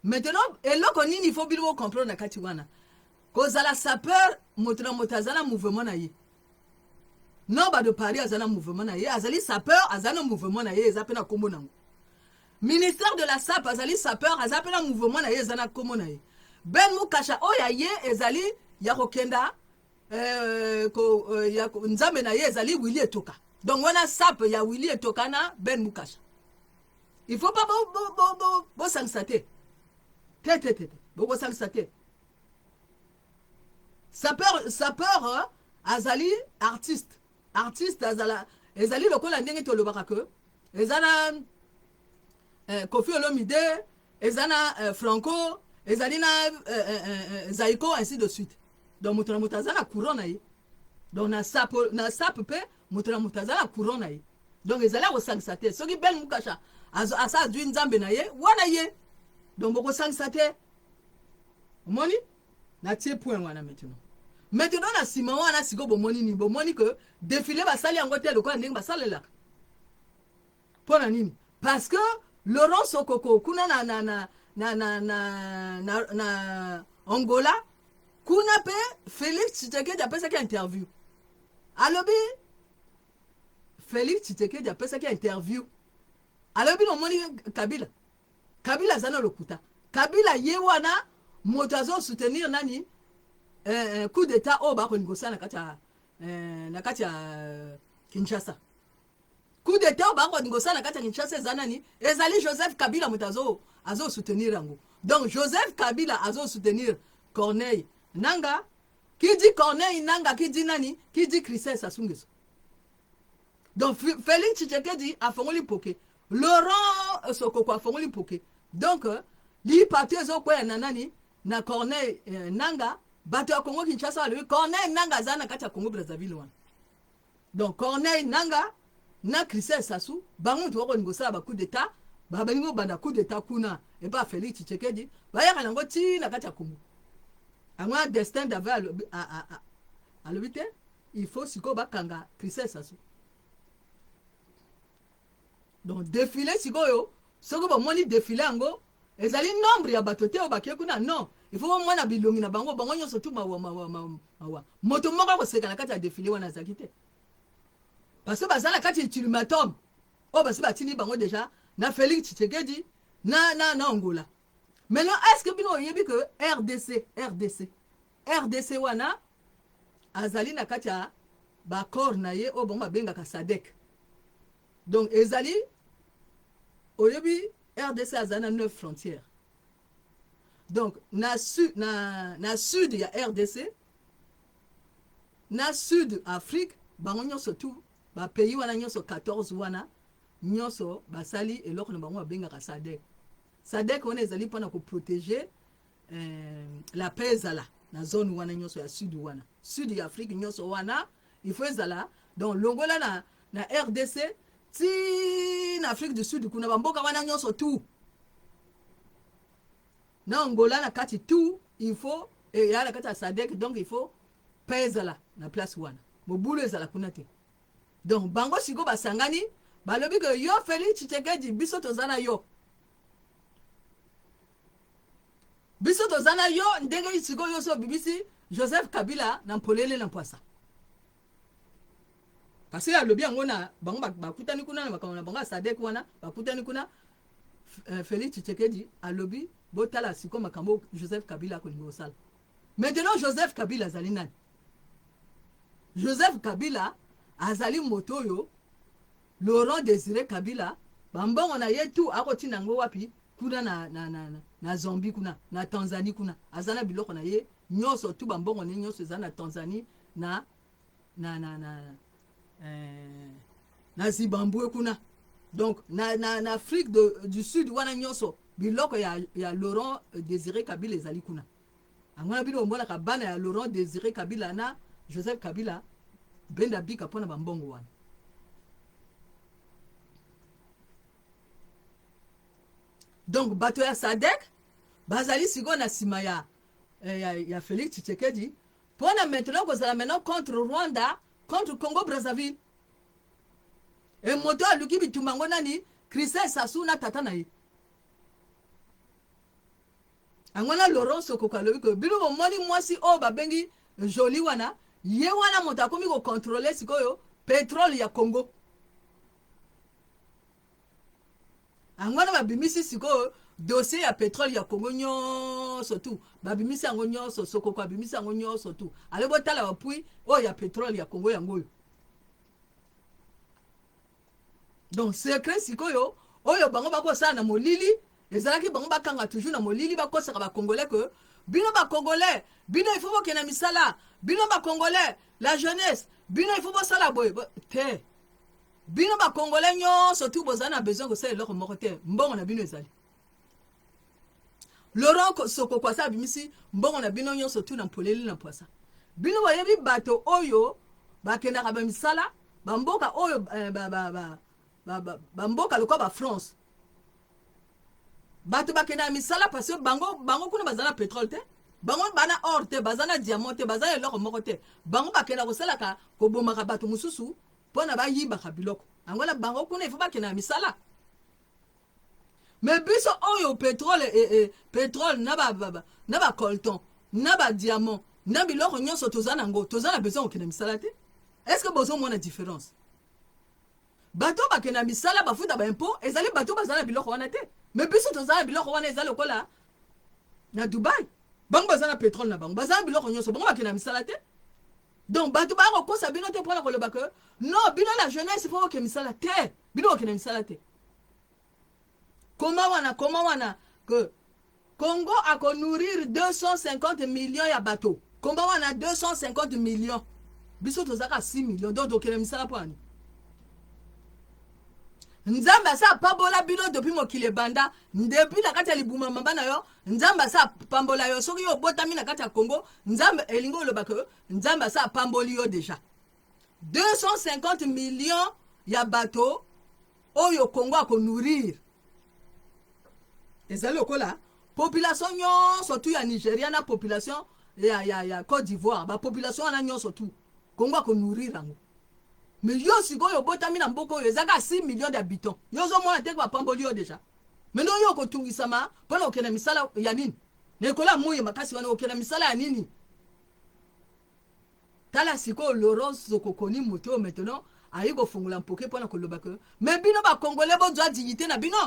Maintenant eloko nini faut bino bocomprendre na kati wana? Kozala sapeur, moto na moto aza na mouvement na ye. Norba de Paris aza na mouvement na ye, azali sapeur, aza na mouvement na ye, eza mpe na nkombo nango. Ministère de la SAP azali sapeur, aza mpe na mouvement na ye, eza na nkombo na ye. Ben Mukasha oyo ya ye ezali ya kokenda ya, nzambe na ye ezali Wili Etoka. Donc wana SAP ya Wili Etoka na Ben Mukasha, il faut pas bosangisa te, te, te, te, te, bokosangisa te. Sapeur, sapeur azali artiste. Artiste azala ezali lokola ndenge tolobaka ke eza na Kofi Olomide, eza na Franco, ezali na Zaiko, ainsi de suite. Donc moto na moto aza na courant na ye. Donc na SAP mpe moto na moto aza na courant na ye. Donc ezali ya kosangisa te. Soki Ben Mukasha asa azwi nzambe na ye wana ye, donc bokosangisa te. Omoni, natie point wana. Maintenant na nsima wana sikoyo bomoni nini? Bomoni ke défilé basali yango te lokola ndenge basalelaka. Mpo na nini? Parce que Laurent Sokoko kuna na Angola kuna mpe, Félix Tshisekedi apesaki interview. Alobi, Félix Tshisekedi apesaki interview, alobi nomoni Kabila, Kabila aza na lokuta. Kabila ye wana moto azosoutenir nani, coup d'état oyo bakolinga kosala na kati ya Kinshasa. Coup d'état oyo bakolinga kosala na kati ya Kinshasa eza nani? Ezali Joseph Kabila moto azosoutenir yango. Donc Joseph Kabila azosoutenir Corneille Nanga. Qui dit Corneille Nanga, qui dit nani? Qui dit Christian Sassou Nguesso. Donc Félix Tshisekedi afongoli mpoke, Laurent Sokoko afongoli mpoke. Donc lipatu ezokwea na nani? Na Corneille Nanga. Bato ya Congo Kinshasa balobi Corneille Nanga aza na kati ya Congo Brazzaville wana. Donc Corneille Nanga na Christian Sassou, bango moto bakolinga kosala bacoup d'état, balingi kobanda coup d'état kuna epa Félix Tshisekedi, bayaka nango ti na kati ya Congo. Yango wana Destin Dave alobi te, il faut sikoyo bakanga Christian Sassou. Donc défilé sikoyo, soki bomoni défilé yango, ezali nombre ya bato te oyo bakei kuna. Non, il faut bomona bilongi na bango, bango nyonso tu mawa, mawa, mawa. Moto moko akoseka na kati ya défilé wana azalaki te, parce que baza na kati ya ultimatum oyo basi batindi bango déjà na Félix Tshisekedi na Angola. Maintenant, est ce que bino oyebi ke RDC wana azali na kati ya baaccord na ye oyo bango babengaka SADC? Donc ezali, oyebi, RDC azali na neuf frontières. Donc na sud ya RDC, na sud Afrique, bango nyonso tu bapays wana nyonso 14 wana nyonso basali eloko na bango babengaka SADC. SADC wana ezali mpona koprotéger la paix ezala na zone wana nyonso ya sud wana, sud ya Afrique nyonso wana il faut ezala. Donc longola na RDC ti na Afrique du Sud kuna, bamboka wana nyonso tu na Angola na kati, tout il faut eya na kati ya SADC. Donc il faut paix ezala na place wana, mobulu ezala kuna te. Donc bango sikoyo basangani, balobi ke yo Felix Tshisekedi, biso toza na yo, biso toza na yo. Ndenge sikoyo yo so obimisi Joseph Kabila na mpolele na mpwasa, parce que alobi yango na bango, bakutani kuna na makambo na bango ya SADC wana, bakutani kuna. Félix Tshisekedi alobi: botala sikoyo makambo Joseph Kabila akolinga kosala. Maintenant, Joseph Kabila azali nani? Joseph Kabila azali moto oyo Laurent Désiré Kabila, bambongo na ye tu akotinda yango wapi? Kuna na Zambie, kuna na Tanzanie. Kuna aza na biloko na ye nyonso tu, bambongo na ye nyonso eza na Tanzanie, na Zimbabwe kuna. Donc na Afrique du Sud wana nyonso, biloko ya Laurent Désiré Kabila ezali kuna. Yango wana bino omonaka bana ya Laurent Désiré Kabila na Joseph Kabila benda bika mpona bambongo wana. Donc bato ya SADC bazali sikoyo na nsima ya Félix Tshisekedi mpona maintenant kozala maintenant contre Rwanda, contre Congo Brazzaville. E moto aluki bitumba yango nani? Christian Sassou na tata na ye. Yango wana Laurent Sokoko alobi ke bino bomoni mwasi oyo babengi Joli wana, ye wana moto akomi kocontrôler sikoyo pétrole ya Congo. Yango wana babimisi sikoyo dossier ya pétrole ya Congo nyonso tu, babimisi yango nyonso. Sokoko abimisi yango nyonso tu. Ale botala bapuits oyo ya pétrole ya Congo, yango oyo. Donc secret sikoyo oyo bango bakosala na molili ezalaki bango bakanga toujours na molili, bakosaka Bacongolais ke bino Bacongolais, bino il faut bokende misala, bino Bacongolais, la jeunesse, bino il faut bosala boye te. Bino Bacongolais nyonso tu bozali na besoin kosala eloko moko te, mbongo na bino ezali. Laurent Sokoko asa abimisi mbongo na bino nyonso tu na mpoleli na mpwasa. Bino boyebi bato oyo bakendaka bamisala bamboka oyo, bamboka lokola baFrance, bato bakendaka misala parce que bango kuna baza na pétrole te, bango bana or te, baza na diamant te, baza na eloko moko te. Bango bakenda kosalaka kobomaka bato mosusu mpo na bayibaka biloko yango wana. Bango kuna ifo bakenda na misala. Mais biso oyo pétrole, pétrole na bacoltan, na badiamant, na biloko nyonso toza nango, toza na besoin kokende misala te. Est ce que bozomona différence? Bato bakenda misala, bafuta baimpôt, ezali bato baza na biloko wana te. Mais biso toza na biloko wana, eza lokola na Dubai. Bango baza na pétrole na bango, baza na biloko nyonso, bango bakenda misala te. Donc bato bakokosa bino te mpona koloba ke non, bino la jeunesse faut okende misala te. Bino okende misala te. Koma wana ke Congo akonourrir 250 millions ya bato. Koma wana 250 millions, biso tozalaka 6 millions. Donc tokende misala mpo ani? Nzambe asa apambola bino depuis mokili ebanda, depuis na kati ya libuma mama na yo. Nzambe asa apambola yo. Soki yo obotami na kati ya Congo, Nzambe elingi oloba ke Nzambe asa apamboli yo déjà. 250 millions ya bato oyo Congo akonourrir ezali lokola population nyonso tu ya Nigeria na population ya Côte d'Ivoire. Bapopulation wana nyonso tu, Congo akonourrir yango. Mais yo sikoyo obotami na mboka oyo ezaka 6 millions d'habitants, yo ozomona te bapamboli yo déjà? Maintenant yo okotungisama mpona kokenda misala ya nini? Na ekola moye makasi wana, okenda misala ya nini? Tala sikoyo Laurent Sokokoni, moto oyo maintenant ayi kofungola mpoke mpona koloba ke mais bino Bacongolais bozwa dignité na bino.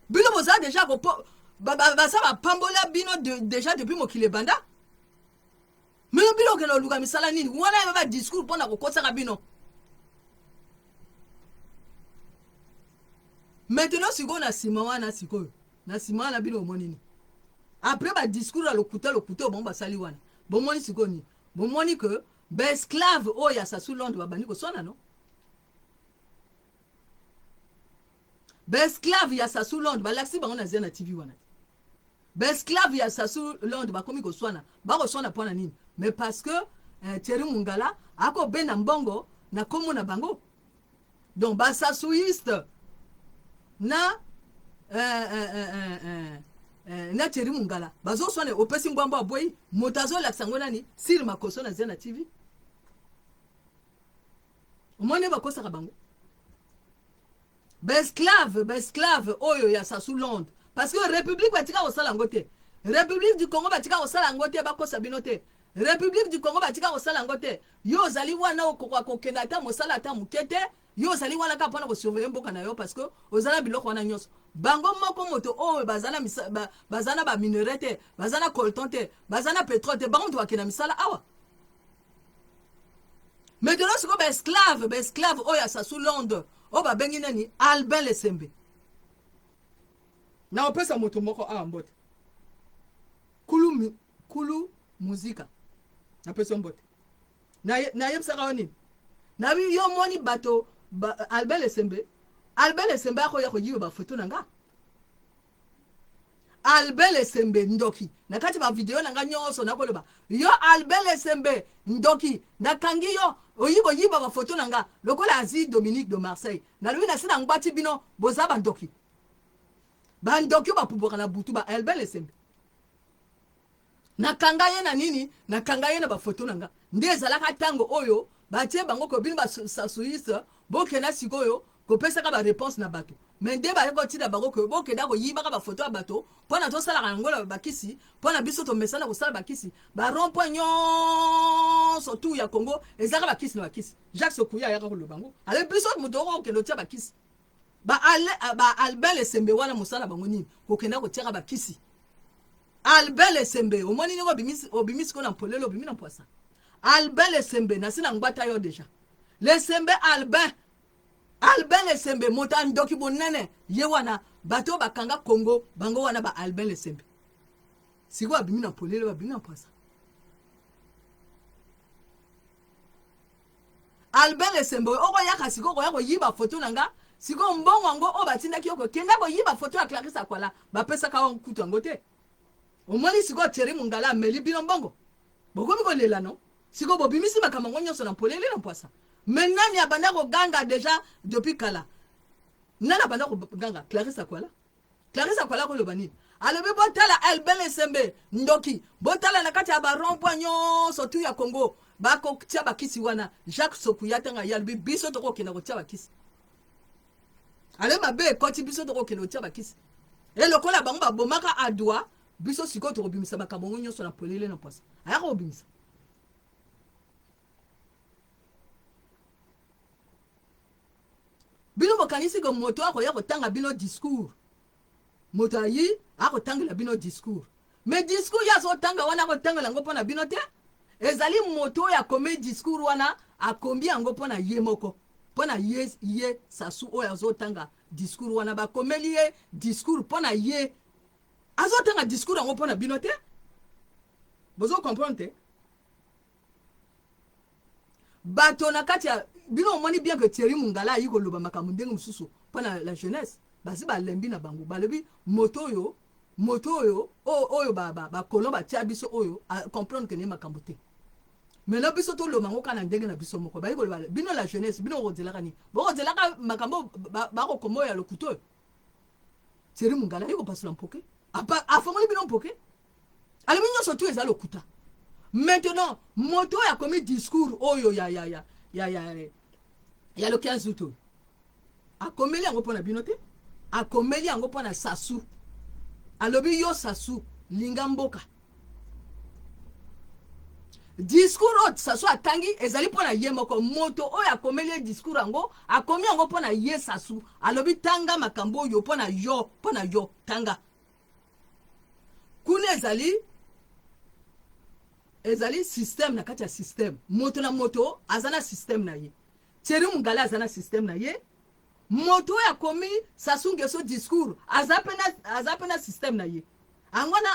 Bino boza déjà baza bapambola bino déjà depuis mokili ebanda. Mino bino okende koluka misala nini? Wana yeba badiscours mpona kokosaka bino. Maintenant sikoyo na nsima wana, sikoyo na nsima wana, bino bomoni nini après badiscours ya lokuta lokuta oyo bango basali wana? Bomoni sikoyo nini? Bomoni ke baesclave oyo ya Sassou Londres babandi koswana. No, baesclave ya Sassou Londres balakisi bango na zia na TV wana te. Baesclave ya Sassou Londres bakomi koswana. Bakoswana mpo na nini? Mais parce que Thierry Mungala akobenda mbongo na nkombo na bango. Donc basassouiste na Thierry Mungala bazoswana. Opesi mbwambo aboyi. Moto azolakisa yango nani? Sire Makoso na zia na TV. Omoni bakosaka bango baesclave, baesclave oyo ya Sassou Londres, parce que république batika kosala yango te. République du Congo batika kosala yango te. Bakosa bino te. République du Congo batika kosala yango te. Yo ozali wana, okoka kokende ata mosala ata moke te. Yo ozali wana kaka mpona kosurveiller mboka na yo, parce que oza na biloko wana nyonso. Bango moko moto oyo baza na baminerais te, baza na coltan te, baza na pétrole te, bango moto bakende na misala awa. Maintenant sikoyo baesclave, baesclave oyo ya Sassou Londres oyo babengi nani, Albin Lesembe. Na opesa moto moko awa mbote, Kulu, Kulu Muzika, napesi yo mbote. Nayebisaka yo nini? Nabi yo moni bato ba, Albin Lesembe, Albin Lesembe akoya koyiba bafoto na nga. Albin Lesembe ndoki, na kati bavideo na nga nyonso nakoloba yo Albin Lesembe ndoki, nakangi yo, oyi koyiba bafoto na nga lokola Asie Dominique de Marseille. Nalobi na se na ngbati bino boza bandoki, bandoki oyo bapumbwaka na butu. Ba Albin Lesembe, nakanga ye na nini? Nakanga ye na bafoto na nga. Nde ezalaka ntango oyo batie bango ko bino basasuiste bokenda sikoyo kopesaka baréponse na bato. Me nde baye kotinda bango ke bokenda koyibaka bafoto ya bato mpona tosalaka yango na bakisi, mpona biso tomesana kosala bakisi. Barond-point nyonso tu ya Congo ezalaka bakisi na bakisi. Jacques Sokuya ayaka koloba yango ale biso moto oko kokende otia bakisi. Ba Albin Lesembe wana, mosala bango nini? Kokenda kotiaka bakisi. Albin Lesembe, omoni ndenge obimisi ko na mpolele, obimi na mpwasa. Albin Lesembe, nasi na ngbata yo déjà. Lesembe Albin, Albin Lesembe, moto andoki bonene ye wana. Bato oyo bakanga Congo, bango wana ba Albin Lesembe. Sikoyo abimi na polele, babimi na mpwasa. Albin Lesembe oyo okoyaka sikoyo koya koyiba foto na nga. Sikoyo mbongo yango oyo batindaki yo kokenda koyiba foto ya Clarisse Akwala, bapesaka yo kutu yango te. Omoni sikoyo, Thierry Mungala ameli bino mbongo, bokomi kolela. No, sikoyo bobimisi makambo yango nyonso na polele, na mpwasa. Me nani abanda koganga déjà depuis kala? Nani abanda koganga? Clarisse Akwala. Clarisse Akwala koloba nini? Alobi botala Albin Lesembe ndoki, botala na kati ya barond-point nyonso tu ya Congo bakotia bakisi wana. Jacques Sokuya ntanga ye alobi biso tokokenda kotia bakisi. Ale mabe ekoti, biso tokokende kotia bakisi. E lokola bango babomaka adwa, biso sikoyo tokobimisa makambo yango nyonso na polele, na mpwasa. Ayaka kobimisa. Bino bokanisi ke moto akoya kotanga bino discours, moto ayi akotangela bino discours. Mais discours ye azotanga wana, akotangela yango mpo na bino te. Ezali moto oyo akomi discours wana, akombi yango mpo na ye moko, mpo na ye. Ye Sassou oyo azotanga discours wana, bakomeli ye discours mpo na ye. Azotanga discours yango mpo na bino te. Bozo comprendre te? Bato na kati ya bino, omoni bien que Thierry Mungala ayi koloba makambo ndenge mosusu mpo na la jeunesse. Basi balembi na bango, balobi moto oyo, moto oyo oyo bacolon batia biso oyo, comprendre ke ne makambo te. Maintenant biso toloba yango kaka na ndenge na biso moko. Bayi koloba bino la jeunesse, bino bokozelaka nini? Bokozelaka makambo bakokoma oyo ya lokuta oyo. Thierry Mungala ayi kopasula mpoke, afongoli bino mpoke, alobi nyonso tu eza lokuta. Maintenant moto oyo akomi discours oyo ya le 15 août oyo, akomeli yango mpo na bino te, akomeli yango mpo na Sassou. Alobi yo Sassou, linga mboka. Discours oyo Sassou atangi ezali mpo na ye moko. Moto oyo akomeli ye discours yango, akomi yango mpo na ye Sassou. Alobi tanga makambo oyo mpo na yo, mpo na yo, tanga kuna. Ezali système na kati ya système. Moto na moto aza na système na ye. Thierry Mungala aza na système na ye. Moto oyo akomi Sassou Nguesso discours aza mpe na système na ye. Yango wana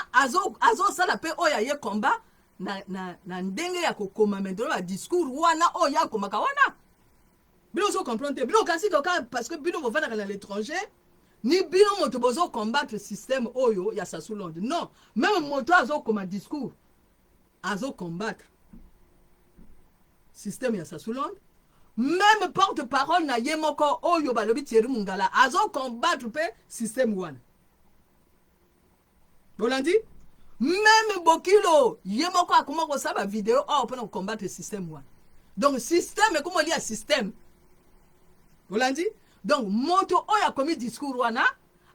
azosala mpe oyo aye combat na ndenge ya kokoma maintenant badiscours wana oyo ye akomaka wana. Bino ozo comprendre te. Bino okasi koka parce que bino bovandaka na l'étranger, ni bino moto bozo combattre système oyo ya Sassou Londres. Non, même moto azokoma discours azo combattre système ya Sassou Londres. Même porte-parole na ye moko oyo balobi Thierry Mungala azo combattre mpe système wana. Bolandi même bokilo ye moko akoma kosala bavideo oyo mpona kocombattre système wana. Donc système ekoma lia système. Olandi? Donc moto oyo akomi discours wana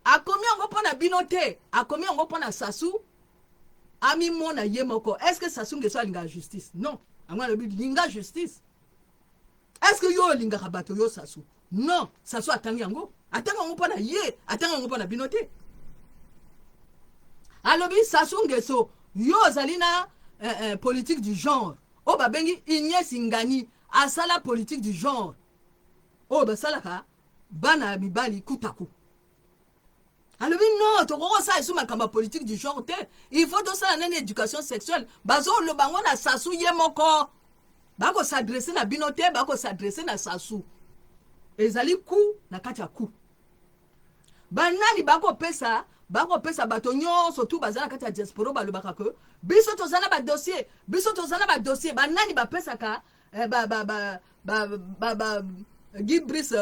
akomi yango mpo na bino te, akomi yango mpo na Sassou amimona ye moko. Est ce que Sassou Nguesso alingaka justice? Non. Yango alobi linga justice. Est ce que yo olingaka bato yo Sassou? Non. Sassou atangi yango, atangi yango mpo na ye, atangi yango mpo na bino te. Alobi Sassou Nguesso, yo ozali na politique du genre oyo babengi Ignace Ngani asala politique du genre oyo basalaka bana ya mibali kutaku. Alobi non, tokoki kosala lisusu makambo ya politique du genre te, il faut tosala nani éducation sexuelle. Bazoloba yango na Sassou ye moko, bakosadresse na bino te, bakosadresse na Sassou. Ezali ku na kati ya ku banani bakopesa bakopesa bato nyonso tu baza na kati ya diaspora, balobaka ke biso toza na badossier, biso toza na badossier. Banani bapesaka ba, ba, ba, ba, ba, ba, Guy Brice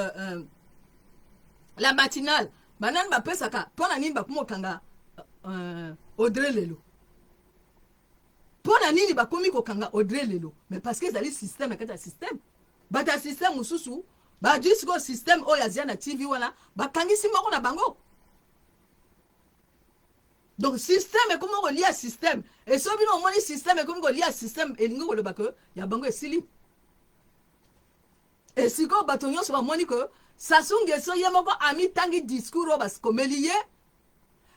la matinale, banani bapesaka? Mpo na nini bakomi kokanga Audrey lelo? Mpo na nini bakomi kokanga Audrey lelo? Mais parce que ezali système na kati ya système. Bato ya système mosusu bazwi sikoyo système oyo azia na TV wana, bakangisi moko na bango. Donc système ekomi kolia système. Eso bino omoni système ekomi kolia système, elingi koloba ke ya bango esili. E sikoyo bato nyonso bamoni ke Sassou Nguesso ye moko amitangi discours oyo bakomeli ye.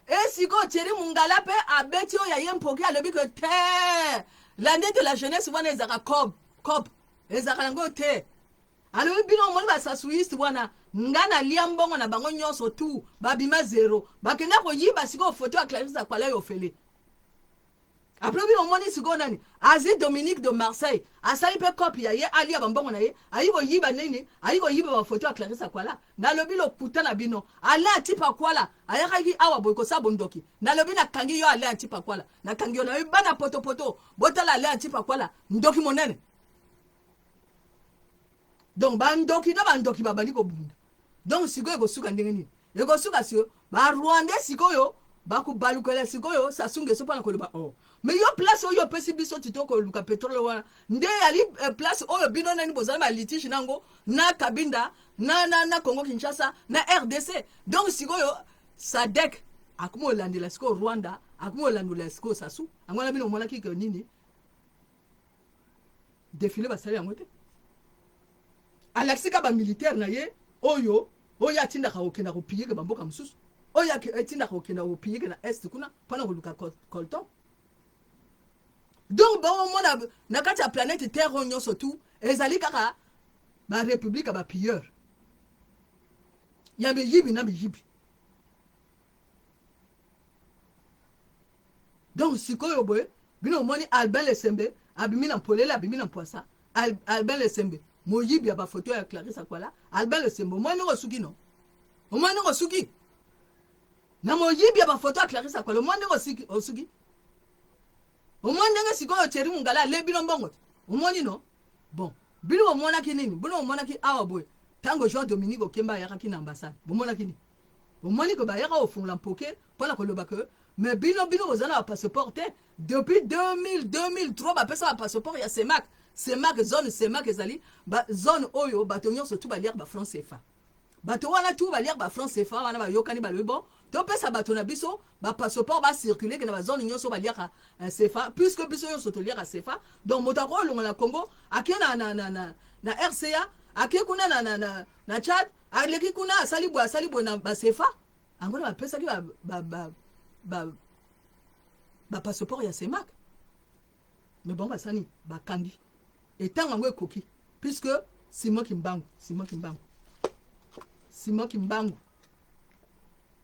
E sikoyo Thierry Mungala mpe abeti oyo ya ye mpoki, alobi ke te, l'année de la jeunesse wana ezalaka cop cop, ezalaka yango te. Alobi bino omoni basasuiste wana, nga nalia mbongo na bango nyonso tu, babima zero, bakenda koyiba sikoyo foto ya Clarisse Akwala ya ofele. Après bino omoni sikoyo nani Azi Dominique de Marseille asali mpe cope ya ye, alia bambongo na ye, ayi koyiba nini, ayi koyiba bafoto ya Clarisse Akwala. Nalobi lokuta na bino. Alain Atipa Akwala ayakaki awa boye kosala bondoki. Nalobi nakangi yo Alain Atipa Akwala, nakangi yo. Nayebi bana potopoto, botala Alain Atipa Akwala, ndoki monene. Donc bandoki na bandoki babandi kobunda. Donc sikoyo ekosuka ndenge nini? Ekosuka sikoyo barwandais sikoyo bakobalukela sikoyo Sassou Nguesso mpona koloba o mais yo place oyo opesi biso tito koluka petrole wana nde yali place oyo bino nani bozali ba litige nango na Kabinda na, na, na Congo Kinshasa na RDC. Donc sikoyo SADC akomi kolandela sikoyo Rwanda, akomi kolandela sikoyo Sassou. Yango wana bino omonaki ke nini défilé basali yango te, alakisi ka bamilitaire na ye oyo oyo atindaka kokenda kopiyeke bamboka mosusu, oyo atindaka kokenda kopiyeke na est kuna mpona koluka colton. Donc baomona na kati ya planète Terre oyo nyonso tu ezali kaka barépublique ya bapilleur, ya miyibi na miyibi. Donc sikoyo boye bino omoni Albin Lesembe abimi na mpolele, abimi na mpwasa. Albin Lesembe moyibi ya bafoto ya Clarisse Akwala. Albin Lesembe, omoni ndenge osuki? No, omoni ndenge osuki na moyibi ya bafoto ya Clarisse Akwala? Omoni ndenge osuki? Omoni ndenge sikoyo Thierry Mungala alebi bino mbongo te? Omoni no? Bon, bino bomonaki nini? Bino bomonaki awa boye ntango Jean Dominique Okemba ayakaki na ambassade, bomonaki nini? Bomoni ke bayaka kofungola mpoke mpona koloba ke mais bino bino boza na bapasseport te. Depuis 2000, 2003 bapesa bapasseport ya CEMAC. CEMAC, zone CEMAC ezali ba zone oyo bato nyonso tu baliaka bafranc CFA. Bato wana tu baliaka bafranc CFA wana bayokani, balobi bon, topesa bato na biso bapasseport bacircule ke na bazone nyonso baliaka CFA, puisque biso nyonso toliaka CFA. Donc moto akolonga na Congo, ake na, na, na, na, na RCA, ake kuna na, na, na, na Tchad, aleki kuna, asali boye, asali boye na baCFA. Yango na bapesaki bapasseport ya CEMAC. Mais bango basani bakangi etango yango ekoki, puisque Simon Kimbangu, Simon Kimbangu, Simon Kimbangu,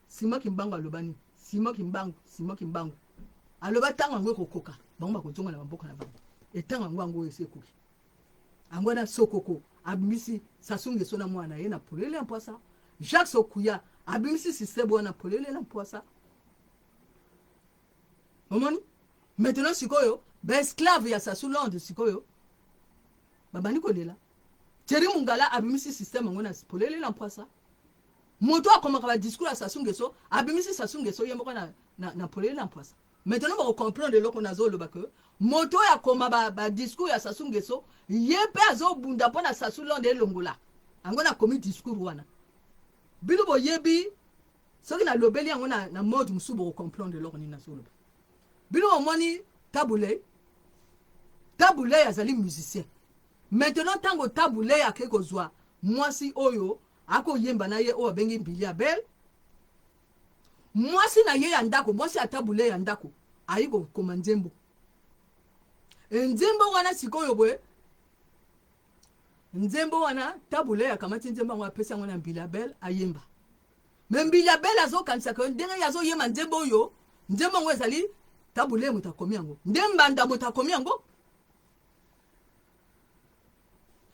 Simon Kimbangu aloba nini? Simon Kimbangu, Simon Kimbangu aloba ntango yango ekokoka, bango bakozonga na bamboka na bango. Etango yango yango oyo esi ekoki. Yango wana Sokoko abimisi Sassou Nguesso na mwana na ye na polele ya mpwasa. Jacques Okuya abimisi système wana polele na mpwasa. Omoni maintenant sikoyo baesclave ya Sassou Londres sikoyo babandi kolela. Thierry Mungala abimisi système yango na polele na mpwasa. Moto akomaka badiscours ya Sassou Nguesso abimisi Sassou Nguesso ye moko na, na, na polele na mpwasa. Maintenant bakocomprendre eloko nazoloba ke moto oyo akoma badiscours ba ya Sassou Nguesso ye mpe azobunda mpo na Sassou Londres elongola. Yango nakomi discours wana. Bino boyebi soki nalobeli yango na, na mode mosusu bokocomprendre eloko nini nazoloba. Bino bomoni Tabu Ley? Tabu Ley azali musicien. Maintenant ntango Tabu Ley akei kozwa mwasi oyo akoyemba na ye oyo abengi Mbilia Bel, mwasi na ye ya ndako, mwasi ya Tabu Ley ya ndako ayi kokoma nzembo. E nzembo wana sikoyo boye nzembo wana Tabu Ley akamati nzembo yango apesi yango na Mbilia Bel ayemba. Me Mbilia Bel azokanisa ke ndenge ye azoyemba nzembo oyo, nzembo yango ezali Tabu Ley moto akomi yango, nde mbanda moto akomi yango,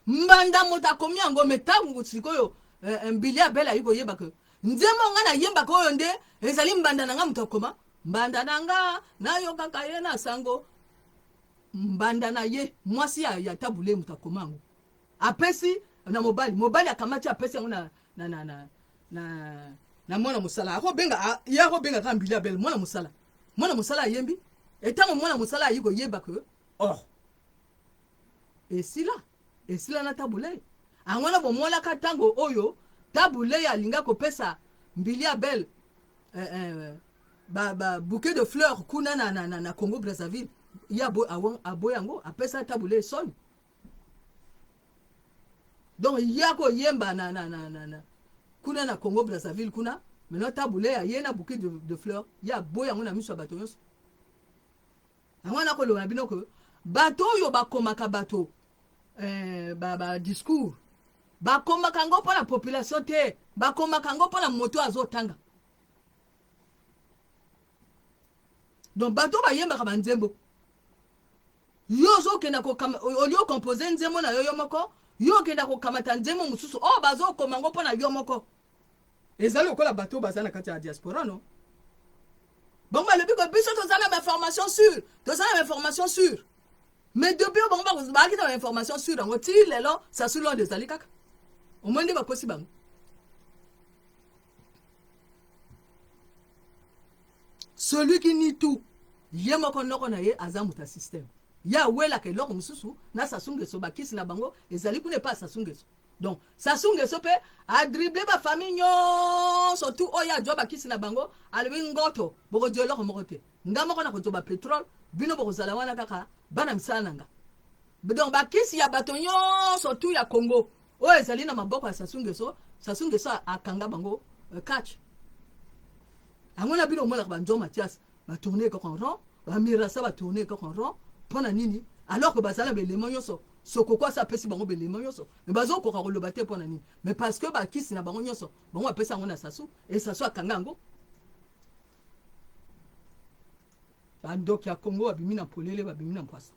mbanda moto akomi yango. Me ntango sikoyo eh, eh, Mbilia Bel ayi koyeba ke nzembo nga nayembaka oyo nde ezali mbanda na nga moto akoma, mbanda na nga nayokaka ye na sango, mbanda na ye mwasi ya, ya Tabu Ley moto akoma yango, apesi na mobali, mobali akamati apesi yango na, na, na, na, na, na mwana mosala akobenga ye, akobenga kaka Mbilia Bel mwana mosala, mwana mosala ayembi. Etango mwana mosala ayi koyeba ke or esila esila na Tabu Ley yango wana bomonaka ntango oyo Tabu Ley alinga kopesa Mbilia Bel eh, eh, ba, ba bouquet de fleurs kuna na, na, na, na Congo Brazzaville, ye aboya yango, apesa Tabu Ley soni. Donc ye akoyemba na, na, na, na, na kuna na Congo Brazzaville kuna, maintenant Tabu Ley aye na bouquet de fleurs, ye aboya yango na miso ya bato nyonso. Yango wana koloba na bino ke bato oyo bakomaka bato eh, ba, ba discours bakomaka yango mpo na population te, bakomaka yango mpo na moto azotanga. Donc bato bayembaka banzembo, yo ozokenda kokama olie okompose nzembo na yo yo moko, yo okenda kokamata nzembo mosusu oyo bazokoma yango mpo na yo moko. Ezali lokola bato oyo baza na kati ya diaspora, no bango balobi ko biso toza na bainformation sûre, toza na bainformation sûre, mais depuis oyo bango bazalaki na bainformation sûre yango ti lelo Sassou Londres ezali kaka omoi nde bakosi bango. Celui qui nie tout, ye moko noko na ye aza moto ya système, ye awelaka eloko mosusu na Sassou Nguesso, bakisi na bango ezali kuna epai ya Sassou Nguesso. Donc Sassou Nguesso mpe adrible bafamille nyonso tu oyo azwa bakisi na bango, alobi ngoto bokozwa eloko moko te, nga moko nakozwa bapetrole, bino bokozala wana kaka bana misala na nga. Donc bakisi ya bato nyonso tu ya Congo oyo ezali na maboko ya Sassou Nguesso, Sassou Nguesso akanga bango catch yango. Na bino omonaka banzo Mathias batourne kaka en rond, bamirasa batourne kaka en rond, mpo na nini? Alors que bazala baelema nyonso, Sokoko asi apesi bango belema nyonso, me bazokoka koloba te mpo na nini? Mais parce que bakisi na bango nyonso bango bapesa yango na Sassou, e Sassou akanga yango. Bandoki ya Congo babimi na polele, babimi na mpwasa.